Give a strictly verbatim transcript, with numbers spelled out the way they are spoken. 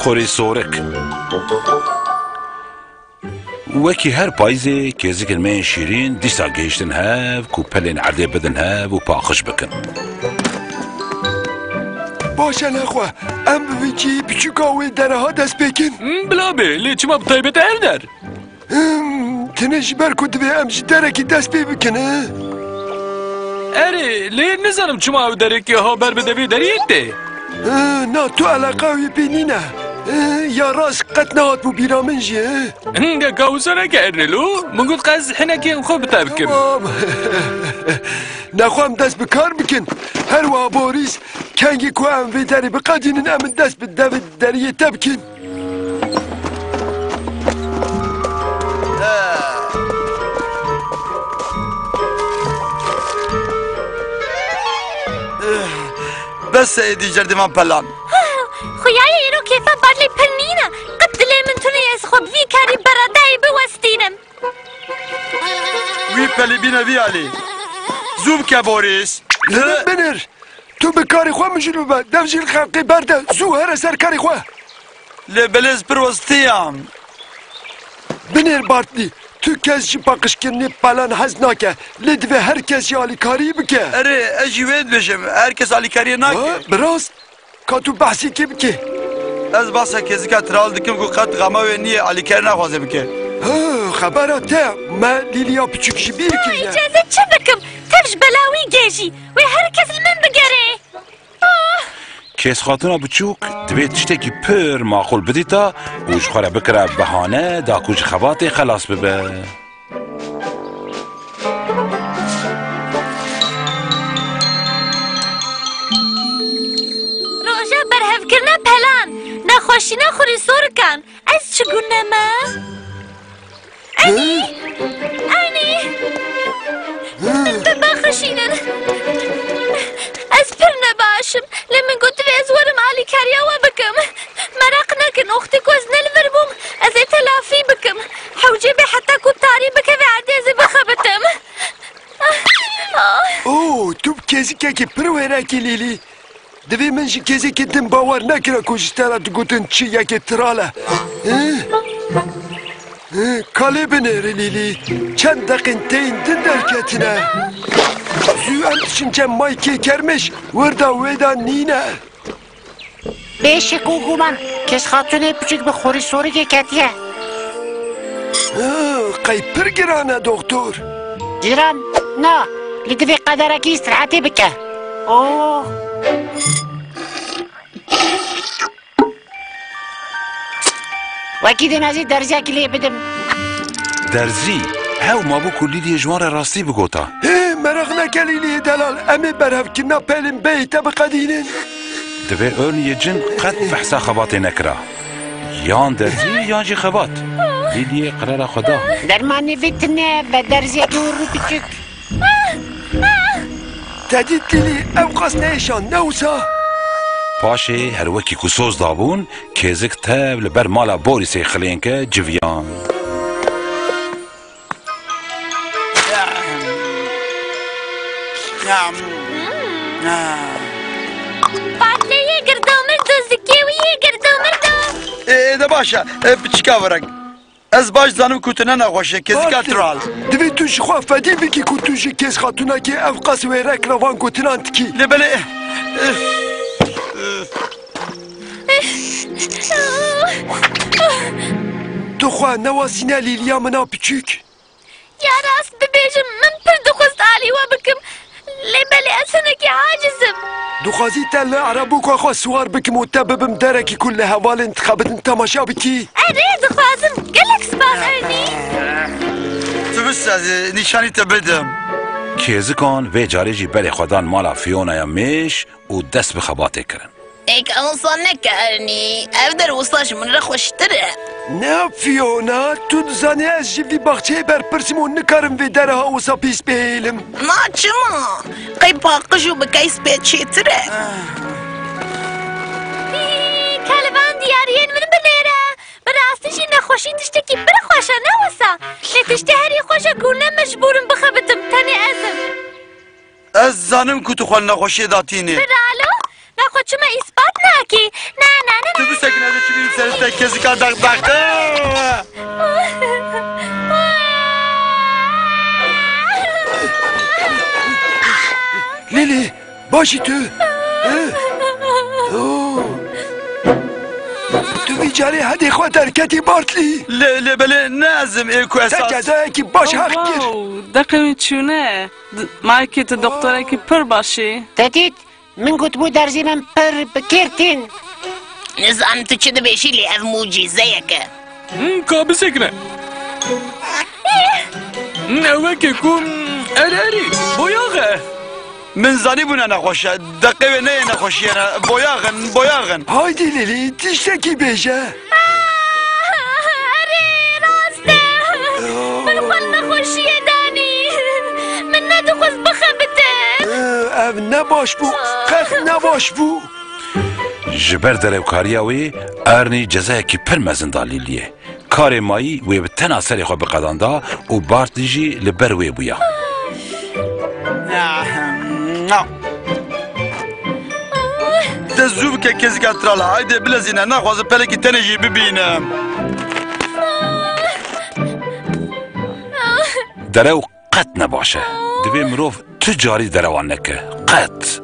Xurî sorik. Wekî her payîzê kêzikên me yên şîrîn dîsa gihiştin hev ku pelên erdê bidin hev û paqij bikin. Baş e nexwe, em bi vî cihî piçûka wê dereha dest pê kin. Hmm, bila bê, lê çima bi taybet ev der? Hmm, tenê ji ber ku divê em ji derekî dest pê bikin, he? Erê, lê nizanim çima ew derekê ha ber bi devê deriyê tê. He, na, tu eleqa wî pê nîne. He, ya rast qet nehatbû bîra min jî, he? Hingeka wisa neke Ernelo, min got qez hinekên xwe bi te bikim. Tamam. Nexwe em dest bi kar bikin. Her wiha Borîs, kengî ku em vê derê biqedînin, em dest bi devê deriyê te bikin. Bes e êdî cerdê van pelan. Xuyayê îro kêfa Barley pir nîne. Qet dilê min tune ez xwe bi vî karî beradayî biwestînim. Wî pelî bîne vî alî. Zû bike Borîs. Binir, binir. Tu bi karê xwe mijûl bibe. Dev jî li xelqê berde. Zû here ser karê xwe. Lê belê ez pir westiyam. Binêr Bartlî, tu kes ji paqijkirinê pelan hez nake, lê divê her kes jî alîkarî bike. Erê, ez jî wê dibêjim, her kes alîkariyê nake. Ha, bi rast? Ka tu behsî kê bikê? Ez behsa kêzika Tral dikim ku qet xema wê niyê alîkarî naxwaze bike. Ha, xebera te, me Lîliya piçûk ji bîr kiriye. Îca ez ê çi bikim? Tev ji bela wî gêjî. Wê her kes li min bigere. Kêzxatuna biçûk divê tiştekî pir maqûl bidîta û ji xwe re bikira behane da ku ji xebatê xelas bibe. Roja berhevkirina pelan, nexweşîna xurîsorikan, ez çi gune me? Enî! Enî! Bibaxşînin! Ez pir nebaş im. Lê min got divê ez werim alîkariya we bikim. Meraq nekin, wextê ku ez ne li vir bûm, ez ê telafî bikim. Hewcê bê heta ku tarî bikeve erdê ez ê bixebitim. Ah, ah. Oh, tu bi kêzikekî pir wêrekî Lîlî. Divê min ji kêzekî din bawer nekira ku ji te re digotin çi yekê Tral e. Hi? Hi, ka lê binêre Lîlî. Çend deqên te yên din derketine. Zû em diçin cem Maykê Kermêş, wirda wê de nîne. Bê şik û guman, Kêzxatûnê piçûk bi xurîsorikê ketiye. Hi, qey pir giran e, doktor. Giran? Na, lê divê qederekî îstirahetê bike. Oh. Wekî din ez ê derziyekî lê bidim. Derzî? Hew mabû ku Lîliyê ji wan re rastî bigota. Hê, meraq neke Lîliyê delal, em ê berhevkirina pelên beyê te biqedînin. Divê Ernî yê cin qet behsa xebatê nekira. Yan derzî yan jî xebat. Lîliyê qirara xwe da. Dermanê vê tune be derziyekî hûr û piçûk. Te dît Lîlî, ew qas nehêşan, ne wisa? Paşê her wekî ku soz dabûn, kêzik tev li ber mala Borîsê xilênke civiyan. Patleyê girdomir do, zikê wî yê girdomir do. Ê, ê, de baş e. Ê, piçika virek. Ez baş dizanim ku tu ne nexweş e, kêzika Tral. Divê tu ji xwe fedî bikî ku tu ji kêz xatûnekê ev qas wêrek re van gotinan dikî. Lê belê, eh, eh, Tu xwe newasîne Lîliya min a piçûk. Ya rast bibêjim, min pir dixwest alî we bikim. Lê belê ez hinekî aciz im. Dixwazî te li erebûka xwe siwar bikim û te bibim derekî ku li hevalên dixebitin temaşa bikî? Erê, dixwazim. Gelek spas, Ernî. Tu bist ez ê nîşanî te bidim. Kêzikan vê carê jî berê xwe dan mala Fionaya mêş û dest bi xebatê kirin. Êk ewsa neke Ernî. Ev der wisa ji min re xweştir e. Ne Fiona, tu dizanî ez ji vî baxçeyê berpirs im û nikarim vê dereha wisa pîs bihêlim. Na çima? Qey paqij û bi keys pê çêtir e. Hî, kalivan diyariyên min binêre. Bi rastî jî nexweşî tiştekî pir xweş e, ne wisa? Lê tiştê herî xweş e ku ne mecbûr im bixebitim, tenê ez im. Ez zanim ku tu xwe li nexweşiyê datînî. Biralo, me xwe çima îspat nakî? Na, na, na, na. Tu bisekin, ez ê çi bînim Zika deqdeqe. Lili, baş î tu? He? Oh. Tu vî carê hedê xwe derketî Bartlî. Lê, lê belê ne ez im ê ku esas. Te cezayekî baş heq kir. Wow, deqê wî çûne. D-, Maykî, tu doktorekî pir baş î. Te dît? Min gotibû derzê min pir bi kêr tên. Nizanim tu çi dibêjî, lê ev mucîzeyek e. Hmm, ka bisekine. Hmm, ew weke ku, hmm, er erî, boyax e. Min zanîbû ne nexweş e. Deqê wê neyê nexweşiyê ne. Boyax in, boyax in. Haydî Lîlî, tiştekî bêje. Erê, rast e. Min xwe li nexweşiyê danî. Min nedixwest bixebite. Ev ne baş bû. Qet ne baş bû. Ji ber derewkariya wê, Ernie cezayekî pir mezin da Lîliyê. Karê mayî wê bi tena serê xwe biqedanda û Bartlî jî li ber wê bûya. De zû bike kezika tral, haydê bilezîne, naxwazim pelekî tenê jî bibînim. Derew qet ne baş e. Divê mirov tu carî derewan neke. Qet.